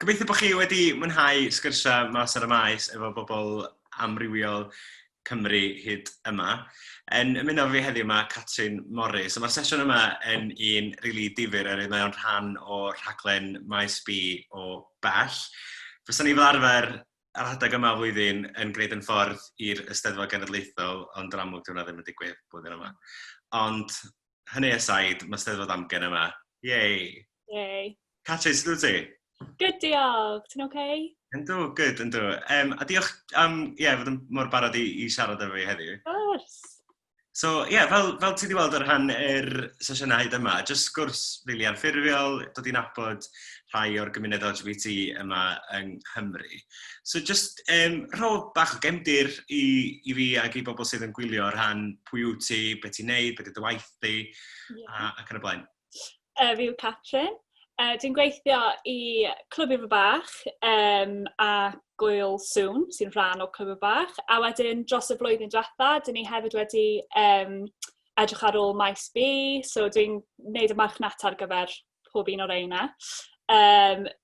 Gobeithio bod chi wedi mwynhau sgyrsiau mas ar y maes efo bobl amrywiol Cymru hyd yma. Yn ymuno fi heddiw mae Catrin Morris. So mae'r sesiwn yma yn un rili really difyr oherwydd mae o'n rhan o rhaglen Maes B o bell. Fysa ni fel arfer ar adeg yma o flwyddyn yn gwneud yn ffordd i'r Eisteddfod Genedlaethol, ond yn amlwg dyw hwnna ddim yn digwydd blwyddyn yma. Ond hynny aside, mae Steddfod Amgen yma. Yay! Yay! Catrin, sut wyt ti? Good, diolch. Ti'n oce? Okay? Yndw, good, yndw. A diolch am, ie, yeah, fod yn mor barod i siarad efo fi heddiw. Of course. So, ie, yeah, fel ti wedi weld o'r rhan yr sesiynau hyd yma, jyst sgwrs rili really anffurfiol, dod i nabod rhai o'r gymuned LGBT yma yng Nghymru. So, just rho bach o gefndir i fi ac i bobl sydd yn gwylio o rhan pwy wyt ti, beth ti'n neud, beth yw dy waith di, yeah, ac yn y blaen. Fi yw Catrin. Dwi'n gweithio i Clwb Ifor Bach a Gŵyl Sŵn, sy'n rhan o Clwb Ifor Bach. A wedyn, dros y flwyddyn diwetha, dyn ni hefyd wedi edrych ar ôl Maes B, so dwi'n gwneud y marchnata ar gyfer pob un o'r reina.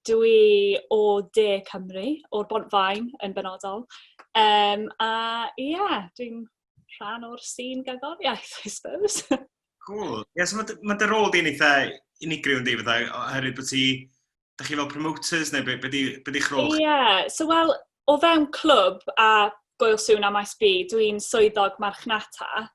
Dwi o De Cymru, o'r Bontfaen yn benodol. A ie, yeah, dwi'n rhan o'r sîn gerddoriaeth, I suppose. Cool. Ie, yeah, so mae dy rôl di'n eitha unigryw yn di, fatha, oherwydd bod ti, da chi fel promoters neu be di'ch rôl? Ie, yeah, so wel, o fewn clwb a Gŵyl Sŵn a Maes B, dwi'n swyddog marchnata,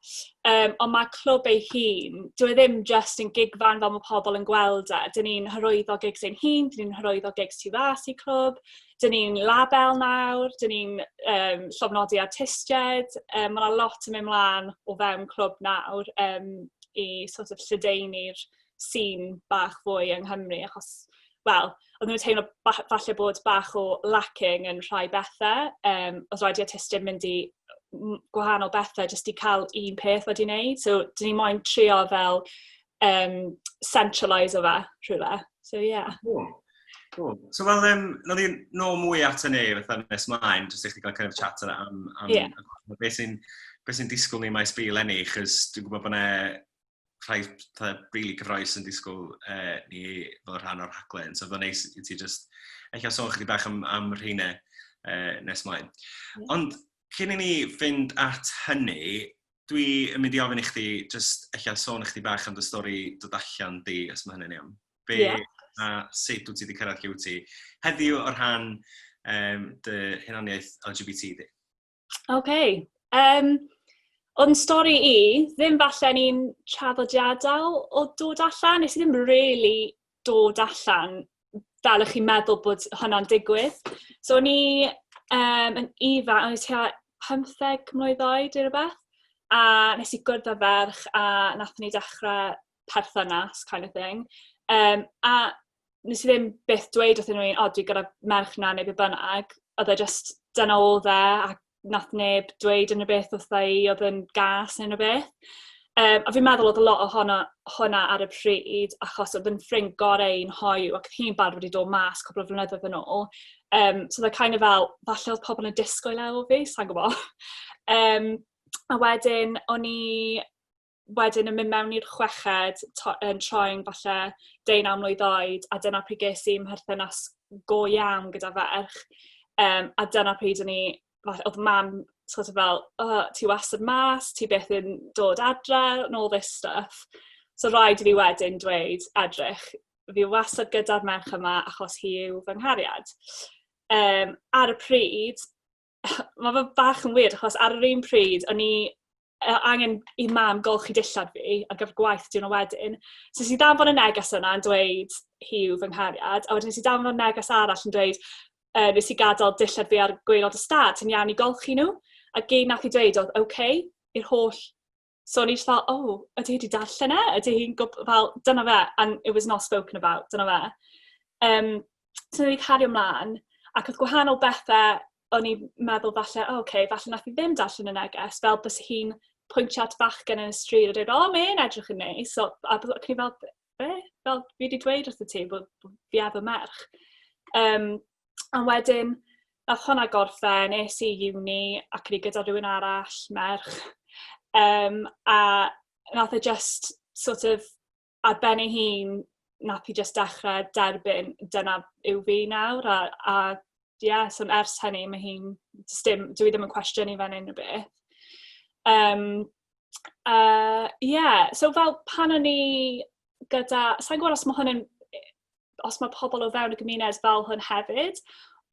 ond mae clwb ei hun, dwi e ddim just yn gigfan fel mae pobl yn gweld e. Dyn ni'n hyrwyddo gigs ein hun, dyn ni'n hyrwyddo gigs tu fas i clwb, dyn ni'n label nawr, dyn ni'n llofnodi artistiaid, mae yna lot yn mynd mlaen o fewn clwb nawr i sort of lledaenu'r sîn bach fwy yng Nghymru, achos, wel, oedden nhw'n teimlo falle bod bach o lacking yn rhai bethau. Oedd rhaid i artistiaid mynd i gwahanol bethau jyst i cael un peth wedi wneud. So, dyn ni moyn trio fel centralise o fe rhywle. So, yeah. Cool. Cool. So, wel, nawn ni nôl mwy at hynny fatha nes mlaen, jyst i chdi gael kind of chat yna am beth sy'n disgwyl ni Maes B eleni, chos dwi'n gwybod bod yna rhai fatha really cyffroes yn disgwyl ni fel rhan o'r rhaglen. So, fydd neis i ti just eich sôn chydig bach am rheina nes mlaen. Ond cyn i ni fynd at hynny, dwi yn mynd i ofyn i chdi just eich sôn chydig bach am dy stori dod allan di, os mae hynny'n iawn. Be a sut wyt ti wedi cyrraedd lle wyt ti heddiw o rhan dy hunaniaeth LGBT di? OK. Ond stori i, ddim falle'n un traddodiadol o dod allan. Nes i ddim really dod allan fel ych chi'n meddwl bod hwnna'n digwydd. So o'n i yn ifanc, o'n i tua 15 mlwydd oed neu rhywbeth, a nes i gwrdd â ferch a nathon ni dechrau perthynas kind of thing. A nes i ddim byth dweud wrthyn nhw, "O, dwi gyda merch 'na" neu be bynnag. Oedd e just, dyna oedd e, a nath neb dweud unrhyw beth wrtha i oedd yn gas neu unrhyw beth. A fi'n meddwl oedd lot o hwnna ar y pryd, achos oedd yn ffrind gorau i'n hoyw, ac oedd hi'n barod wedi dod mas cwpl o flynyddoedd yn ôl. So oedd e kind of fel, falle oedd pobl yn disgwyl e o fi, sa'n gwybod. A wedyn, o'n i wedyn yn mynd mewn i'r chweched, yn troi'n falle 19 mlwydd oed, a dyna pryd ges i mherthynas go iawn gyda ferch. A dyna pryd o'n i, oedd mam sort of fel, "Oh, ti wastad mas, ti byth yn dod adre," and all this stuff. So rhaid i fi wedyn dweud, "Edrych, fi wastad gyda'r merch yma achos hi yw fy nghariad." Ar y pryd, mae fe bach yn weird, achos ar yr un pryd, o'n i angen i mam golchi dillad fi ar gyfer gwaith diwrnod wedyn. So nes i ddanfon y neges yna yn dweud hi yw fy nghariad, a wedyn nes i danfon neges arall yn dweud nes i gadael dillad fi ar gwaelod y stad, ti'n iawn i golchi nhw? A gyd nath i dweud oedd "okay" i'r holl. So o'n i just fel, "Oh, ydy hi wedi darllen e? Ydy hi'n fel, dyna fe," and it was not spoken about, dyna fe. So o'n i cario ymlaen, ac oedd gwahanol bethau o'n i'n meddwl falle, oh, okay, falle nath hi ddim darllen y neges, fel bys hi'n pwyntio at fachgen yn y stryd a dweud, "O, mae'n edrych yn neis." So, a bydd i fel, "Be? Fel, fi wedi dweud wrth y ti bod fi efo merch." A wedyn, nath hwnna gorffen, es i uni ac o'n i gyda rhywun arall, merch. A nath e just sort of ar ben ei hun nath hi just dechrau derbyn dyna yw fi nawr, a yeah, so ers hynny mae hi'n, dim, dwi ddim yn cwestiynu fe'n unrhyw beth. Yeah, so fel pan o'n i gyda, sa'n gwybod os mae hwn yn, os mae pobl o fewn y gymuned fel hwn hefyd,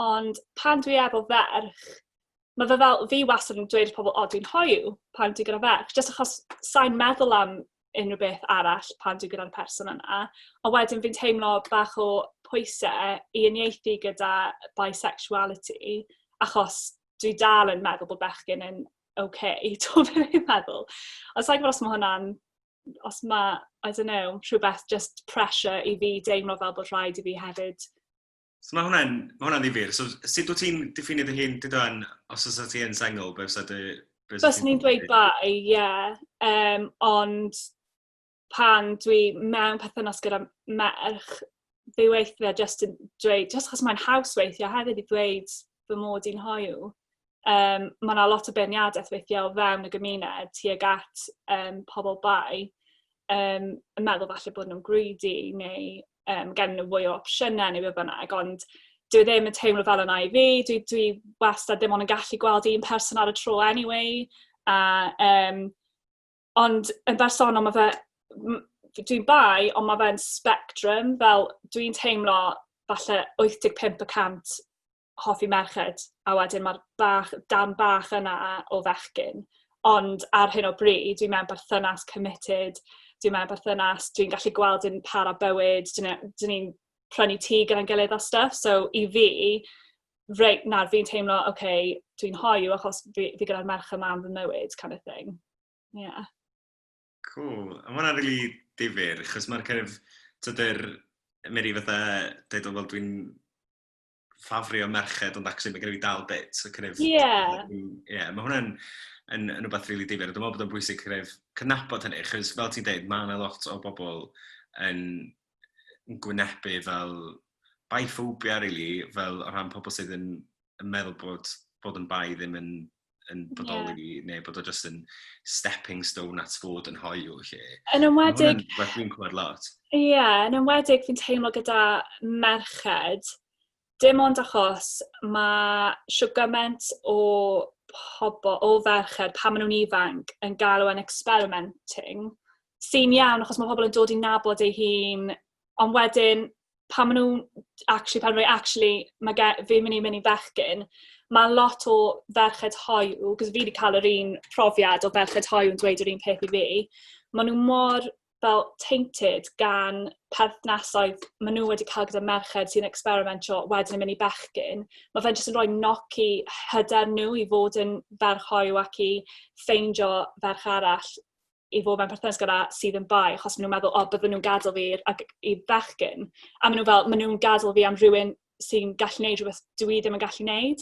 ond pan dwi efo ferch, mae fe fel, fi wastad yn dweud pobl, o, dwi'n hoyw pan dwi gyda ferch, jyst achos sa'n meddwl am unrhyw beth arall pan dwi gyda'r person yna. A wedyn fi'n teimlo bach o pwysau i uniaethu gyda bisexuality, achos dwi dal yn meddwl bod bechgyn yn okay, ti'n beth fi'n meddwl. Ond sa'n gwybod os mae hwnna'n, os mae, I don't know, rhywbeth just pressure i fi deimlo fel bod rhaid i fi hefyd. So mae hwnna'n ma hwnna ddifyr. So sut wyt ti'n diffinio dy hun, dyd o'n, os oes ti yn sengl, beth fysa dy... Bys ni'n dweud bi, ie. Yeah. Ond pan dwi mewn perthynas gyda merch, fi weithiau just yn dweud, just achos mae'n haws weithiau hefyd i ddweud fy mod i'n hoyw. Mae yna lot o beirniadaeth weithiau o fewn y gymuned tuag at pobl bi, yn meddwl falle bod nhw'n greedy neu gen nhw fwy o opsiynau neu beth bynnag, ond dwi ddim yn teimlo fel yna i fi. Dwi wastad ddim ond yn gallu gweld un person ar y tro anyway. A, ond yn bersonol, mae fe, dwi'n bi, ond mae fe'n spectrum, fel dwi'n teimlo falle 85% hoffi merched, a wedyn mae'r bach, dan bach yna o fechgyn. Ond ar hyn o bryd, dwi'n mewn berthynas committed, dwi'n mewn berthynas, dwi'n gallu gweld yn para bywyd, dyn ni'n prynu tŷ gyda'n gilydd a stuff. So i fi, reit, nawr fi'n teimlo, oce, okay, dwi'n hoyw achos fi gyda'r merch yma am fy mywyd, kind of thing. Yeah. Cool. A mae hwnna'n really difyr, achos mae'r kind of, tydy'r, Miri fatha, dweud, wel, dwi'n ffafrio merched, ond actually mae gen i fi dal bit. So kind of, Yeah, mae hwnna'n yn rhywbeth really difyr. Dwi'n meddwl bod o'n bwysig kind of, cydnabod hynny, achos fel ti'n dweud, mae yna lot o bobl yn gwynebu fel biphobia, really, fel o ran pobl sydd yn meddwl bod yn bi ddim yn bodoli, neu bod o just yn stepping stone at fod yn hoyw, lle. Yn enwedig... Mae dwi'n clywed lot. Ie, yeah, yn enwedig fi'n teimlo gyda merched, dim ond achos mae shwt gymaint o pobl, o ferched, pan maen nhw'n ifanc, yn galw yn experimenting, sy'n iawn achos mae pobl yn dod i nabod ei hun, ond wedyn pan maen nhw'n actually, pan maen actually, mae ge, fi'n mynd i mynd i fechgyn, mae lot o ferched hoyw, cos fi wedi cael yr un profiad o ferched hoyw yn dweud yr un peth i fi, maen nhw mor fel tainted gan perthnasoedd maen nhw wedi cael gyda merched sy'n experimentio wedyn yn mynd i bechgyn. Mae fe'n jyst yn rhoi knock i hyder nhw i fod yn ferch hoyw ac i ffeindio ferch arall i fod mewn perthynas gyda sydd yn bi, achos maen nhw'n meddwl, o, bydden nhw'n gadael fi ac i fechgyn. A maen nhw fel, maen nhw'n gadael fi am rhywun sy'n gallu neud rhywbeth dwi ddim yn gallu neud.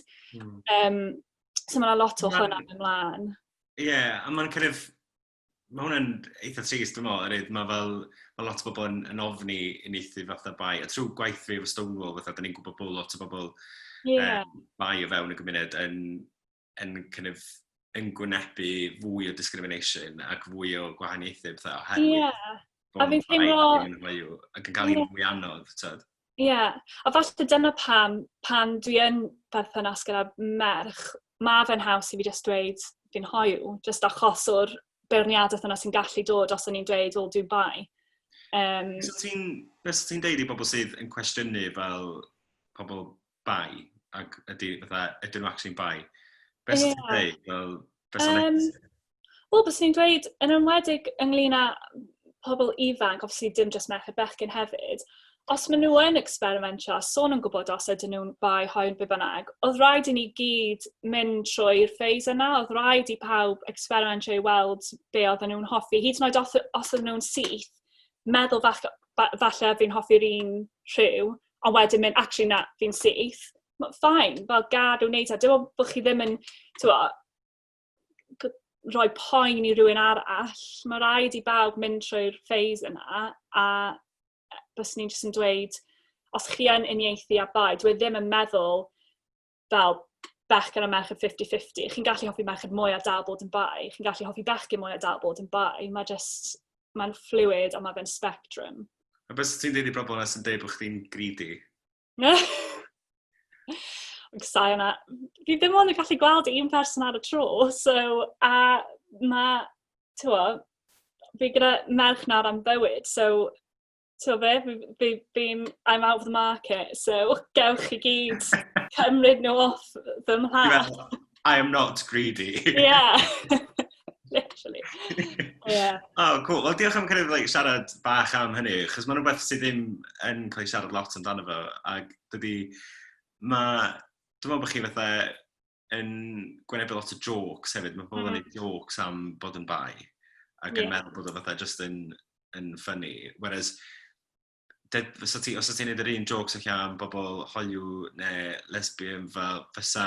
So mae'n lot o hwnna ymlaen. Ie, yeah, a mae'n kind of, mae hwnna'n eitha trist, dwi'n meddwl, yr mae fel, mae lot o bobl yn ofni uniaethu fatha bi. A trwy gwaith fi efo Stonewall, fatha, da ni'n gwybod bod lot o bobl bi o fewn y gymuned yn kind of, yn gwynebu fwy o discrimination ac fwy o gwahaniaethu pethau oherwydd A fi'n teimlo ac yn cael hi'n fwy anodd, tyd. Ie, yeah. A falle dyna pam, pan dwi yn berthynas gyda merch, mae fe'n haws i fi just dweud fi'n hoyw, just achos o'r beirniadaeth yna sy'n gallu dod os o'n i'n dweud, wel, dwi'n bi. So ti'n, beth ti'n deud i bobl sydd yn cwestiynu fel pobl bi, ac ydy, fatha, ydyn nhw actually'n bi? Beth ti'n deud? Fel, beth Wel, bys ni'n dweud, yn enwedig ynglyn â pobl ifanc, obviously dim just merched, bechgyn hefyd, os maen nhw yn experimentio, a sôn yn gwybod os ydyn nhw'n bi, hoyw, be bynnag, oedd rhaid i ni gyd mynd trwy'r phase yna, oedd rhaid i pawb experimentio i weld be oedden nhw'n hoffi, hyd yn oed os oedden nhw'n syth, meddwl falle fi'n hoffi'r un rhyw, ond wedyn mynd, actually na, fi'n syth, fine, fel gad nhw wneud e. Dim ond bod chi ddim yn, t'mo, rhoi poen i rhywun arall, mae rhaid i bawb mynd trwy'r phase yna, a bys ni'n jyst yn dweud, os chi yn uniaethu â bi, dwi ddim yn meddwl fel bechgyn a merched 50-50. Chi'n gallu hoffi merched mwy a dal bod yn bi. Chi'n gallu hoffi bechgyn mwy a dal bod yn bi. Mae just, mae'n fluid a mae fe'n spectrum. A beth ti'n dweud i bobl yna sy'n dweud bod chdi'n greedy? Casáu hwnna. Fi ddim ond yn gallu gweld un person ar y tro, so, a mae, ti'n fi gyda merch nawr am bywyd, so, ti'n be, fi, I'm out of the market, so gewch chi gyd cymryd nhw off fy mhlât. I am not greedy. Yeah. Literally. Yeah. Oh, cool. Wel, diolch am kind of, like, siarad bach am hynny, achos mae'n rhywbeth sydd ddim yn cael ei siarad lot amdano fo, ac dydy, mae, dwi'n meddwl bod chi fatha yn gwynebu lot o jokes hefyd, mae pobl yn gwneud jokes am bod yn bi, ac yn meddwl bod o fatha just yn funny, whereas fysa ti, os ti'n neud yr un jokes allan am bobl hoyw neu lesbian fel fysa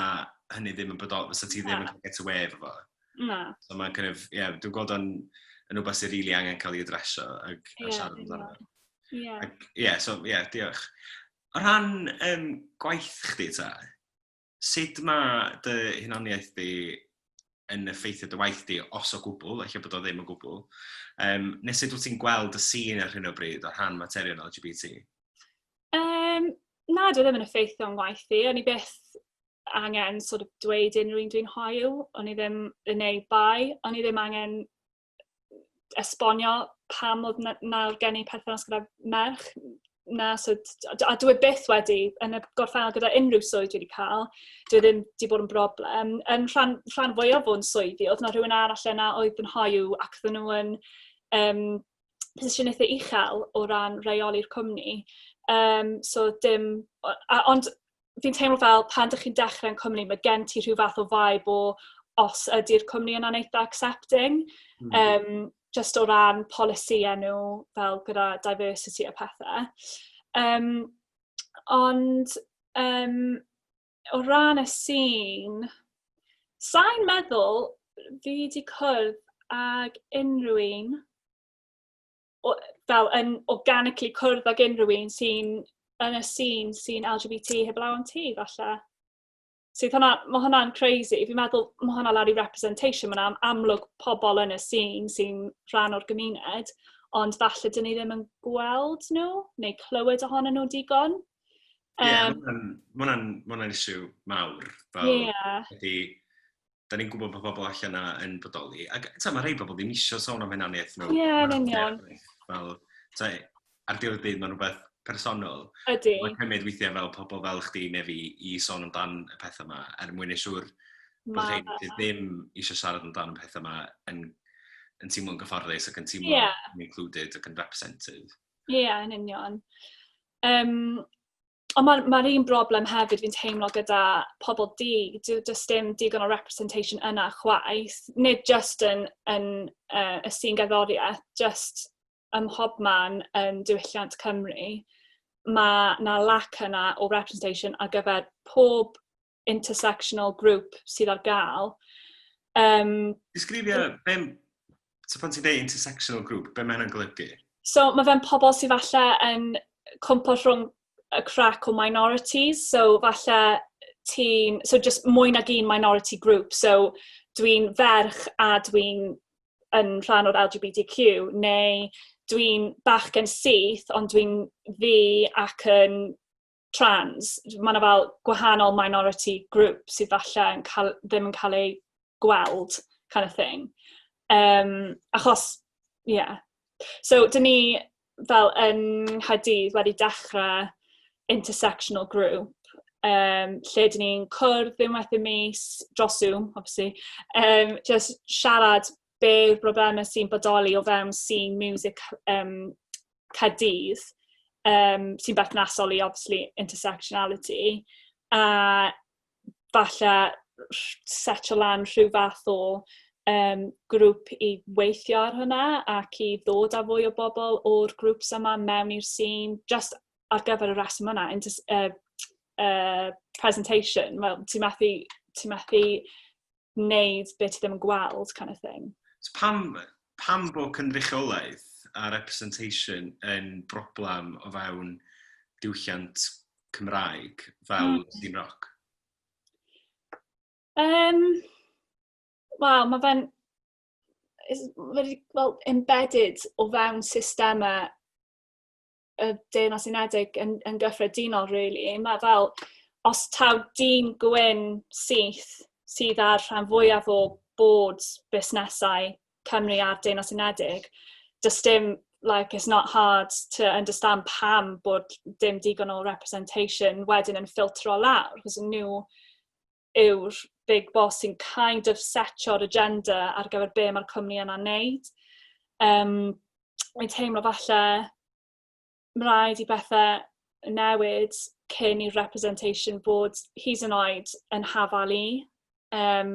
hynny ddim yn bodol, fysa ti ddim yn cael get away efo fo. Na. So mae'n kind of, yeah, dwi'n gweld o'n yn rhywbeth sy'n rili really angen cael ei adresio ac siarad amdano fo. Ac, yeah, so, yeah, diolch. O ran gwaith chdi ta, sut mae dy hunaniaeth di yn effeithio dy waith di, os o gwbl, ella bod o ddim o gwbl, neu sut wyt ti'n gweld y sîn ar hyn o bryd o rhan materion LGBT? Na, dwi ddim yn effeithio yn waith i. O'n i byth angen sort of dweud unrhyw un dwi'n hoyw, o'n i ddim yn neu bi, o'n i ddim angen esbonio pam oedd nawr gen i perthynas gyda merch. Na, so, a dwi byth wedi, yn y gorffennol gyda unrhyw swydd dwi wedi cael, dwi ddim wedi bod yn broblem. Yn rhan fwyaf o'n swyddi, oedd yna rhywun arall yna oedd yn hoyw ac oedden nhw yn position eitha uchel o ran reoli'r cwmni. So dim, ond fi'n teimlo fel pan dych chi'n dechrau yn cwmni, mae gen ti rhyw fath o vibe o os ydy'r cwmni yna'n eitha accepting. Just o ran polisi nhw fel gyda diversity a pethau. Ond o ran y sîn, sa'n meddwl fi wedi cwrdd ag unrhyw un, o, fel yn organically cwrdd ag unrhyw un sy'n yn y sîn sy'n LGBT heblaw am ti, falle. Sydd hwnna, mae hwnna'n crazy. Fi'n meddwl mae hwnna lawr i representation. Mae'n amlwg pobl yn y sîn sy'n rhan o'r gymuned, ond falle dyn ni ddim yn gweld nhw neu clywed ohonyn nhw digon. Ie, yeah, ma hwnna'n issue mawr. Fel, ydy, da ni'n gwybod bod pobl allan yna yn bodoli. Ac ta, mae rhai bobl ddim eisiau sôn am hunaniaeth nhw. Ie, yeah, yn union. Fel, ta, ar diwedd y dydd mae'n rhywbeth personol. Ydy. Mae'n cymryd weithiau fel pobl fel chdi neu fi i sôn amdan y pethau yma er mwyn ei siŵr bod rhai sydd ddim eisiau siarad amdan y pethau yma yn teimlo'n gyfforddus ac yn teimlo'n included ac yn represented. Ie, yeah, yn union. Ond mae'r un broblem hefyd fi'n teimlo gyda pobl du, does dim digon o representation yna chwaith, nid just yn y sîn gerddoriaeth, just ym mhobman yn diwylliant Cymru, mae na lack yna o representation ar gyfer pob intersectional group sydd ar gael. Disgrifio, be, so pan ti'n dweud intersectional group, be mae hynna'n golygu? So mae fe'n pobl sydd falle yn cwmpo rhwng y crack o minorities, so falle ti'n, so just mwy nag un minority group, so dwi'n ferch a dwi'n yn rhan o'r LGBTQ, neu dwi'n bachgen syth, ond dwi'n ddu ac yn trans. Mae yna fel gwahanol minority group sydd falle yn cael, ddim yn cael ei gweld, kind of thing. Achos, yeah. So, dyn ni fel yn Nghaerdydd wedi dechrau intersectional group, lle dyn ni'n cwrdd unwaith y mis, dros Zoom, obviously, just siarad be yw'r broblemau sy'n bodoli o fewn scene music Caerdydd, sy'n berthnasol i, obviously, intersectionality, a falle setio lan rhyw fath o grŵp i weithio ar hwnna ac i ddod â fwy o bobl o'r grŵps yma mewn i'r scene, just ar gyfer y reswm yna, presentation. Well, ti methu wneud beth ti ddim yn gweld, kind of thing. So pam bod cynrychiolaeth a representation yn broblem o fewn diwylliant Cymraeg fel scene rock? Wel, mae fe'n wedi, well, embedded o fewn systemau. Y Deyrnas Unedig yn gyffredinol, really. Mae fel, os taw dyn gwyn syth sydd ar rhan fwyaf o boards busnesau Cymru a'r Deyrnas Unedig, does dim, like, it's not hard to understand pam bod dim digon o representation wedyn yn ffiltro lawr, cos nhw yw'r big boss sy'n kind of setio'r agenda ar gyfer be mae'r cwmni yna'n neud. Mae'n teimlo falle mae rhaid i bethau newid cyn i'r representation bod hyd yn oed yn hafal i. Yeah.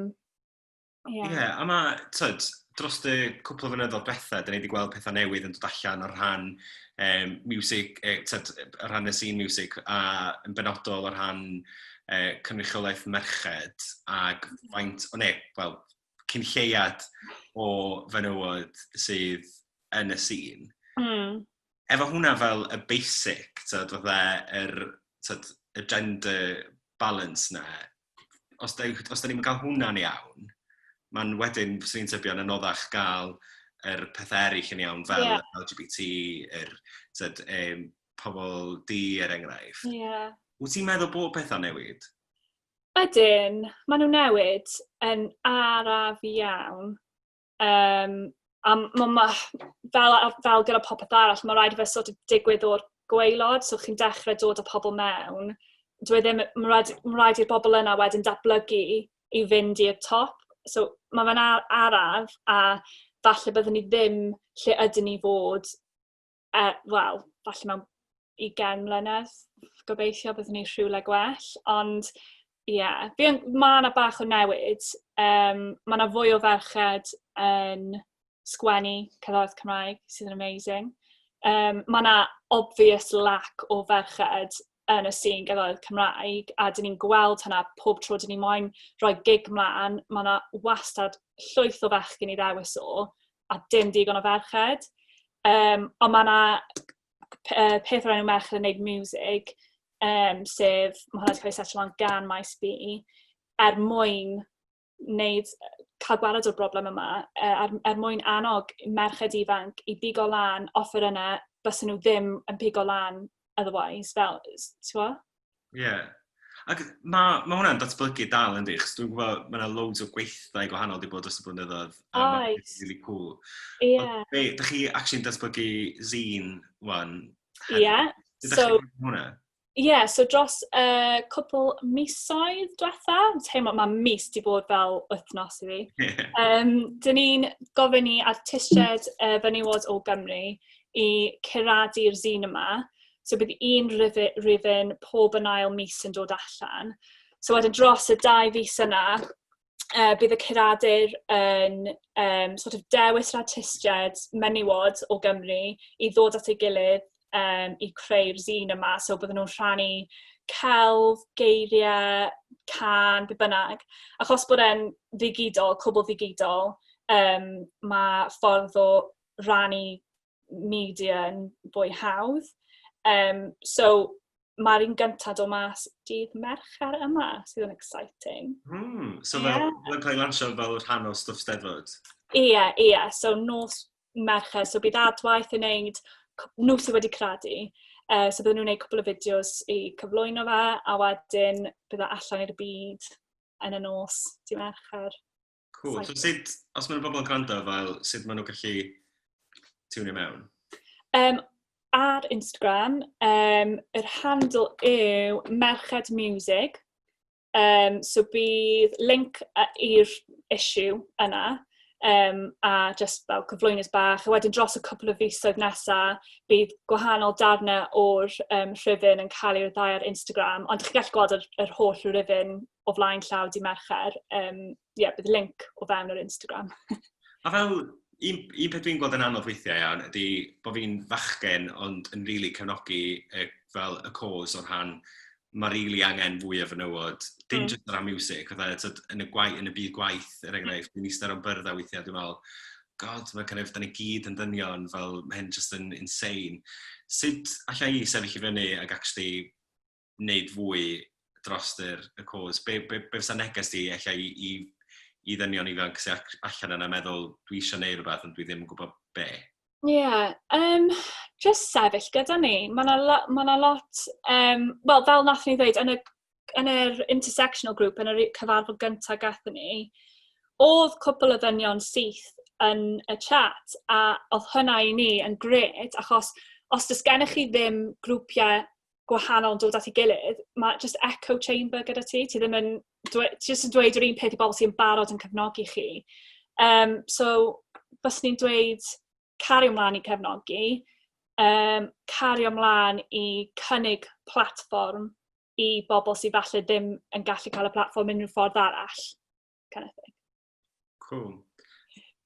Yeah, a mae, tyd, dros y cwpl o flynyddoedd diwetha, da ni wedi gweld pethau newydd yn dod allan o rhan music, tyd, o rhan y scene music, a yn benodol o rhan cynrychiolaeth merched, ac faint, o ne, wel, cyn lleiad o fenywod sydd yn y scene. Efo hwnna fel y basic, tyd, fatha, tyd, y gender balance na, os da ni'n cael hwnna'n iawn, mae'n wedyn, fyswn i'n tybio, yn anoddach gael yr pethau eraill yn iawn, fel LGBT, yr tyd, pobl du, er enghraifft. Wyt ti'n meddwl bod pethau newid? Ydyn, maen nhw'n newid yn araf iawn. A ma, fel gyda popeth arall, mae rhaid i fe sort of digwydd o'r gwaelod, so chi'n dechrau dod â pobl mewn. Dwi ddim, ma raid i'r bobl yna wedyn datblygu i fynd i'r top. So mae fe'n araf, a falle byddwn ni ddim lle ydyn ni fod, wel, falle mewn 20 mlynedd, gobeithio byddwn ni rhywle gwell, ond ie, yeah, mae yna bach o newid. Mae yna fwy o ferched yn sgwennu cerddoriaeth Cymraeg, sydd yn amazing. Mae yna obvious lack o ferched yn y sîn gerddoriaeth Cymraeg, a dyn ni'n gweld hynna pob tro dyn ni moyn rhoi gig mlaen, mae yna wastad llwyth o fechgyn i ddewis o, a dim digon o ferched. Ond mae yna peth o'r enw Merched yn Neud Music, sef, mae hwnna wedi cael ei setio lan gan Maes B, er mwyn wneud, cael gwared o'r broblem yma, er mwyn annog merched ifanc i bigo lan offerynnau bysen nhw ddim yn pigo lan otherwise, fel, ti'n gwybod? Ie. Yeah. Ac mae hwnna'n datblygu dal, yndi? Chos dwi'n gwybod mae yna loads o gweithdai gwahanol wedi bod dros y blynyddoedd. A mae'n really cool. Ie. Yeah. Be, dych chi actually'n datblygu zine, wan? Ie. Yeah. So, hwnna? Ie, yeah, so dros y cwpl misoedd diwetha, teimlo mae mis di bod fel wythnos i fi. Dyn ni'n gofyn i artistiaid fenywod o Gymru i curadu'r zine yma. So bydd un rhifyn pob yn ail mis yn dod allan. So wedyn dros y 2 fis yna, bydd y curadur yn sort of dewis yr artistiaid menywod o Gymru i ddod at ei gilydd i creu'r zine yma. So bydden nhw'n rhannu celf, geiriau, cân, be bynnag. Achos bod e'n ddigidol, cwbl ddigidol, mae ffordd o rannu media yn fwy hawdd. So mae'r un gyntaf dod mas dydd Mercher yma, sydd yn exciting. So fel, yeah, cael ei lansio fel rhan o stwff Steddfod? Ie. So nos Mercher. So bydd Adwaith yn neud, nhw sydd wedi curadu, so bydden nhw'n gwneud cwpl o fideos i cyflwyno fe, a wedyn bydd e allan i'r byd yn y nos dydd Mercher. Cool. So sut, os maen nhw bobl yn gwrando, fel, sut maen nhw'n gallu tiwnio mewn? Ar Instagram, yr handle yw Merched Music. So bydd link i'r issue yna, a just fel cyflwyniad bach. A wedyn dros y cwpl o fisoedd nesaf, bydd gwahanol darnau o'r rhifyn yn cael ei ryddhau ar Instagram. Ond chi'n gallu gweld yr holl rhifyn o flaen llaw dydd Mercher. Yeah, bydd link o fewn yr Instagram. A fel, un peth dwi'n gweld yn anodd weithiau iawn ydy bod fi'n fachgen ond yn rili really cefnogi fel y cause o'r rhan mae rili really angen fwy o fenywod, dim just o ran music, fatha, tyd, yn y byd gwaith, er enghraifft, dwi'n eistedd ar byrddau weithiau, dwi'n meddwl, "God, mae kind of, da ni gyd yn dynion, fel, mae hyn just yn insane." Sut allai i sefyll i fyny ac actually wneud fwy dros y cause? Be fysa neges di allai i ddynion ifanc sy'n allan yna meddwl, "Dwi eisiau gwneud rhywbeth ond dwi ddim yn gwybod be"? Ie, yeah, just sefyll gyda ni. Mae yna lo, ma lot, wel, fel nath ni ddweud, yn yr intersectional group, yn yr cyfarfod gyntaf gathon ni, oedd cwpl o ddynion syth yn y chat, a oedd hynna i ni yn gret, achos os does gennych chi ddim grwpiau gwahanol yn dod at ei gilydd, mae just echo chamber gyda ti. Ti ddim yn, ti just yn dweud yr un peth i bobl sy'n barod yn cefnogi chi. So, bys ni'n dweud cario ymlaen i cefnogi, cario ymlaen i cynnig platfform i bobl sydd falle ddim yn gallu cael y platfform unrhyw ffordd arall. Kind of thing. Cool.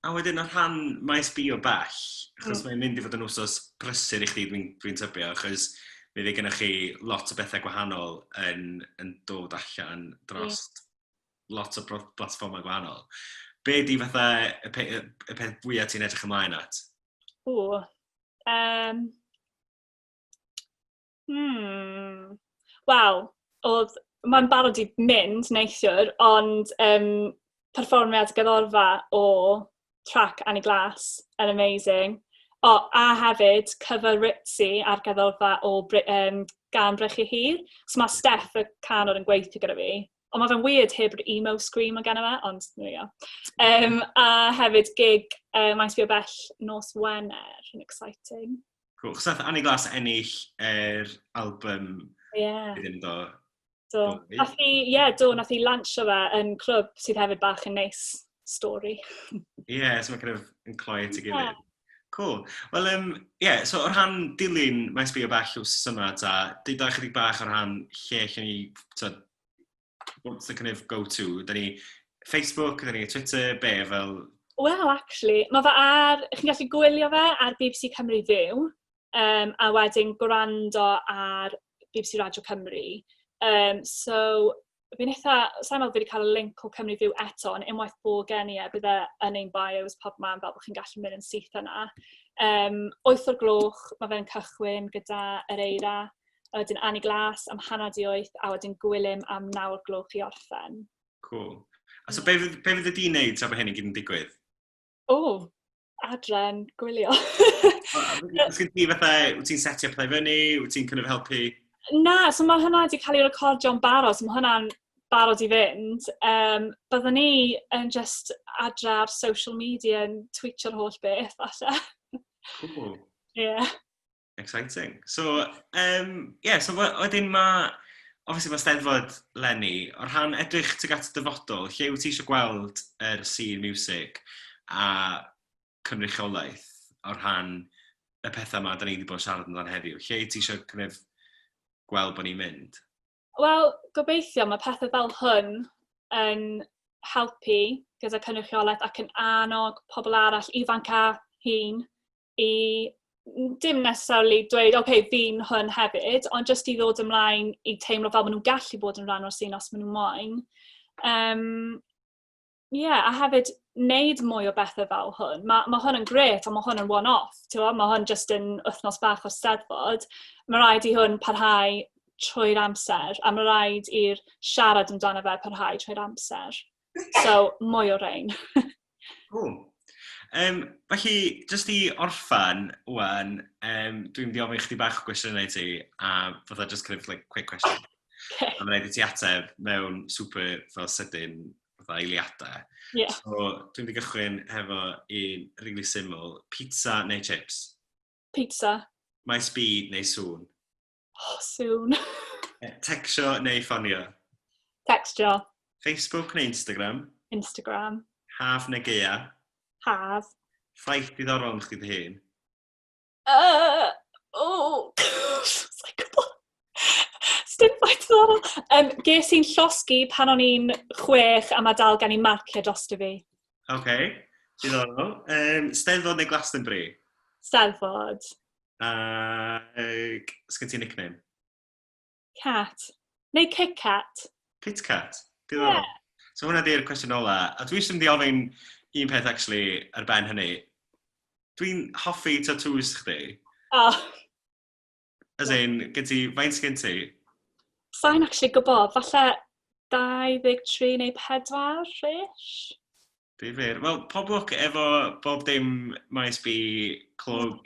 A wedyn o rhan Maes B o bell, achos mae'n mynd i fod yn wsos brysur i chdi, dwi'n dwi tybio, achos mi fydd gennych chi lot o bethau gwahanol yn dod allan dros lot o platfformau gwahanol. Be di fatha y peth fwyaf ti'n edrych ymlaen at? O, Wel, oedd, mae'n barod i mynd neithiwr, ond perfformiad gerddorfa o track Ani Glass yn amazing. O, a hefyd cover Ritzy ar gerddorfa o gan Brychu Hir. So mae Steff y canwr yn gweithio gyda fi. Ond mae fe'n weird heb yr emo scream o gynno fe, ond there we go. A hefyd gig Maes B o Bell nos Wener, yn exciting. Cool. Chos nath Ani Glass ennill yr album iddyn do. Do. Nath hi, ie, do, nath hi lansio fe yn clwb sydd hefyd bach yn neis stori. Ie, yeah, so mae'n kind of yn cloi at ei gilydd. Yeah. Cool. Wel, yeah, so o rhan dilyn Maes B o Bell wsos yma, ta, deud o chydig bach o rhan lle ni, ta, what's the kind of go-to? Da ni Facebook, da ni Twitter, be fel? Well, actually, mae fe ar, chi'n gallu gwylio fe ar BBC Cymru Fyw, a wedyn gwrando ar BBC Radio Cymru. So, fi'n eitha, sa'n meddwl fi wedi cael y link o Cymru Fyw eto, ond unwaith bod gen i e, bydd e yn ein bios pob man fel bod chi'n gallu mynd yn syth yna. 8 o'r gloch, mae fe'n cychwyn gyda yr eira, a wedyn Ani Glass am 7:30, a wedyn Gwilym am 9 o'r gloch i orffen. Cool. A so be fydd di'n neud tra bod hyn i gyd yn digwydd? O, adre'n gwylio. Os gen ti fatha, wyt ti'n setio pethau fyny, wyt ti'n kind of helpu? Na, so mae hwnna wedi cael ei recordio'n barod, so mae hwnna'n barod i fynd. Byddwn ni yn just adre ar social media yn tweetio'r holl beth, falle. Cool. Yeah. Exciting. So, yeah, so wedyn mae, obviously mae Steddfod leni, o rhan edrych tuag at y dyfodol, lle wyt ti eisiau gweld yr scene music a cynrychiolaeth o rhan y pethau yma da ni wedi bod yn siarad amdano heddiw? Lle wyt ti eisiau kind of gweld bod ni'n mynd? Wel, gobeithio mae pethau fel hwn yn helpu gyda cynrychiolaeth ac yn annog pobl arall, ifanc a hŷn, i dim necessarily dweud, "Oce, okay, fi'n hwn hefyd," ond just i ddod ymlaen i teimlo fel maen nhw'n gallu bod yn rhan o'r scene os maen nhw'n moyn. Yeah, a hefyd wneud mwy o bethau fel hwn. Mae hwn yn gret, ond mae hwn yn one-off. Mae hwn just yn wythnos bach o Steddfod. Mae rhaid i hwn parhau trwy'r amser, a mae rhaid i'r siarad amdano fe parhau trwy'r amser. So, mwy o rein. Cool. Felly, jyst i orffan, wan, dwi'n mynd i ofyn chdi bach o gwestiynau i ti, a fatha just kind of like quick question. Okay. A mae'n rhaid i ti ateb mewn super fel sydyn, fatha eiliadau. Yeah. So, dwi'n mynd i gychwyn hefo un really syml. Pizza neu chips? Pizza. Maes B neu Sŵn? Oh, Sŵn. Textio neu ffonio? Textio. Facebook neu Instagram? Instagram. Haf neu gaea? Haf. Ffaith diddorol am chdi dy hun? Oh, sa'n gwybod. Sdim ffaith diddorol. Ges i'n llosgi pan o'n i'n 6 a mae dal gen i marciau drosto fi. OK, diddorol. Steddfod neu Glastonbury? Steddfod. Uh, Sgyn ti nickname? Cat. Neu Kit Kat. Kit Kat? Diddorol. Yeah. So hwnna di'r cwestiwn ola. A dwi eisiau mynd i ofyn un peth actually ar ben hynny. Dwi'n hoffi tattoos chdi. Oh. As in, gen ti, faint gen ti? Sa'n actually gwybod, falle 23 neu 4-ish. Difyr. Wel, pob lwc efo bob dim Maes B, clwb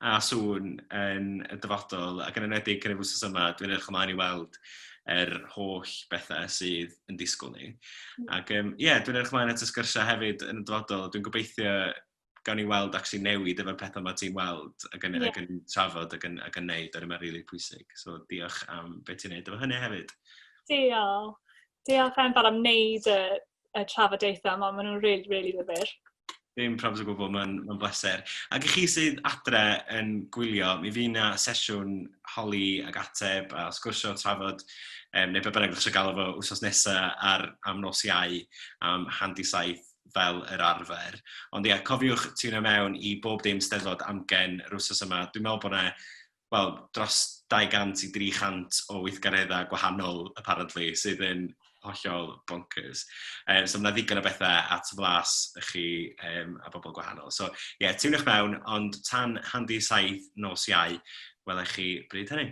a sŵn yn y dyfodol, ac yn enwedig yn y wythnos yma, dwi'n edrych ymlaen i weld yr holl bethau sydd yn disgwyl ni. Ac ie, yeah, dwi'n edrych ymlaen at y sgyrsiau hefyd yn y dyfodol. Dwi'n gobeithio gawn ni weld actually newid efo'r pethau mae ti'n weld ac yn, yeah. ac yn trafod ac yn, ac yn neud, a mae'n rili really pwysig. So diolch am beth ti'n neud efo hynny hefyd. Diolch. Diolch enfawr am wneud y, y trafodaethau yma, maen nhw'n really, really ddifyr. Ddim probs o gwbl, mae'n ma bleser. Ac i chi sydd adre yn gwylio, mi fydd 'na sesiwn holi ac ateb a sgwrsio, trafod, neu be bynnag ydych chi'n gael efo wsos nesaf ar, am nos Iau am handy 7 fel yr arfer. Ond ie, cofiwch tiwnio mewn i bob dim Steddfod Amgen yr wsos yma. Dwi'n meddwl bod 'na, wel, dros 200 i 300 o weithgareddau gwahanol, apparently, sydd yn hollol bonkers. So mae 'na ddigon o bethau at flas i chi a bobl gwahanol. So ie, yeah, tiwnwch mewn, ond tan handy 7 nos Iau, welai chi bryd hynny.